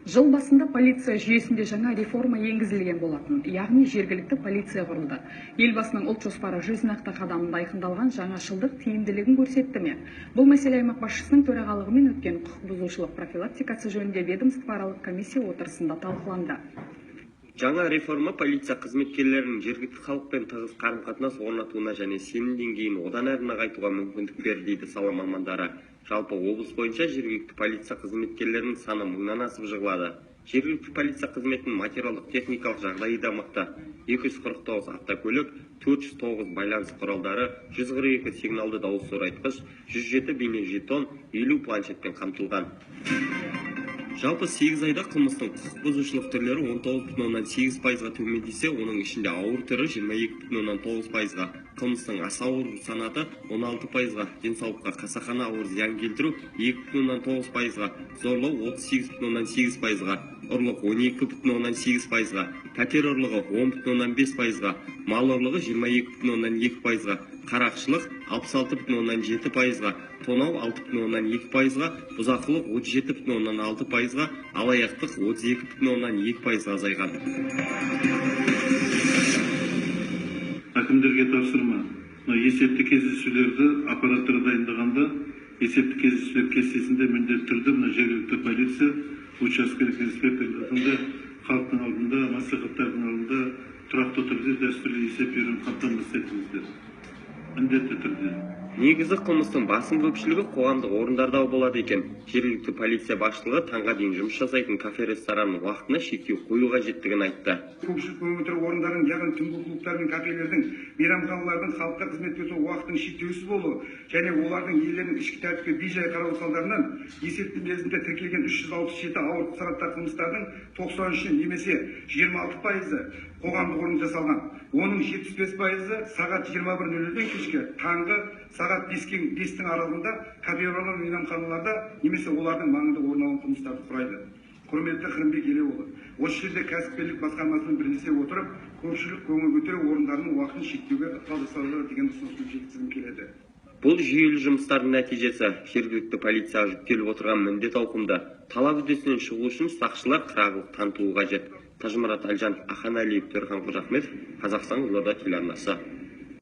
Жыл басында полиция жүйесінде жаңа реформа енгізілген болатын, яғни жергілікті полиция құрылды. Елбасының ұлт жоспары 100 нақты қадамында айқындалған жаңашылдық тиімділігін көрсетті ме? Бұл мәселе аймақ басшысының төрағалығымен өткен құқық бұзушылық профилактикасы жөнінде ведомствоаралық комиссия отырысында талқыланды. Жаңа реформа полиция қызметкерлерінің жергілікті халықпен тығыз қарым-қатынас орнатуына және сенім деңгейін одан әрі нығайтуға мүмкіндік берді, дейді сала мамандары. Жалпы облыс бойынша жергілікті полиция қызметкерлерінің саны мыңнан асып жығылады. Жергілікті полиция қызметінің материалдық-техникалық жағдайы да мықты. 249 автокөлік, 409 байланыс құралдары, 142 сигналды дауыс зорайтқыш, 107 бейнежетон, 50 планшетпен қамтылған. Жалпы 8 айда қылмыстың құқық бұзушылық түрлері 19,8%-ға төмендесе, оның ішінде ауыр түрі 22,9%-ға, қылмыстың аса ауыр санаты 16%-ға, денсаулыққа қасақана ауыр зиян келтіру 2,9%-ға, зорлау 38,8%-ға, ұрлық 12,8%-ға, пәтер ұрлығы 10,5%-ға, мал ұрлығы 22,2%-ға, қарақшылық 66,7%-ға, тонау 6,2%-ға, бұзақылық 37,6%-ға, алаяқтық 32,2%-ға азайған. Әкімдерге тапсырма. Мына есепті кездесулерді аппараттар дайындағанда, есепті кездесулер кестесінде міндетті түрде мына жергілікті полиция, учаскелік инспекторлардың да халықтың алдында, мәслихаттардың алдында тұрақты түрде дәстүрлі есеп беруін қамтамасыз етіңіздер. Міндетті түрде. Негізі қылмыстың басым көпшілігі қоғамдық орындарда болады екен. Жергілікті полиция басшылығы таңға дейін жұмыс жасайтын кафе ресторанның уақытына шектеу қою қажеттігін айтты. Көпшілік көңіл көтеру орындарының, яғни түнгі клубтар мен кафелердің, мейрамханалардың халыққа қызмет көрсету уақытының шектеусіз болуы және олардың иелерінің ішкі тәртіпке бейжай қарау салдарынан есепті мерзімде тіркелген 367 ауыр санаттағы қылмыстардың 93-і немесе 26%-ы қоғамдық орында жасалған. Оның 75%-ы сағат 21:00-ден кешкі таңғы сағат 5-тің аралығында кафе мейрамханаларда немесе олардың маңында орын алған қылмыстарды құрайды. Құрметті Қырымбек Елеуұлы, осы жерде кәсіпкерлік басқармасымен бірлесе отырып, көпшілік көңіл көтеру орындарының уақытын шектеуге ықпал жасауды деген ұсынысты жеткізгім келеді. Бұл жүйелі жұмыстардың нәтижесі. Жергілікті полицияға жүктеліп отырған міндет ауқымды. Талап үдесінен шығу үшін сақшылар қырағылық танытуы қажет. Тажымұрат Әлжанов, Ахан Әлиев, Төрхан Қожахметов, Қазақстан Қызылорда телеарнасы.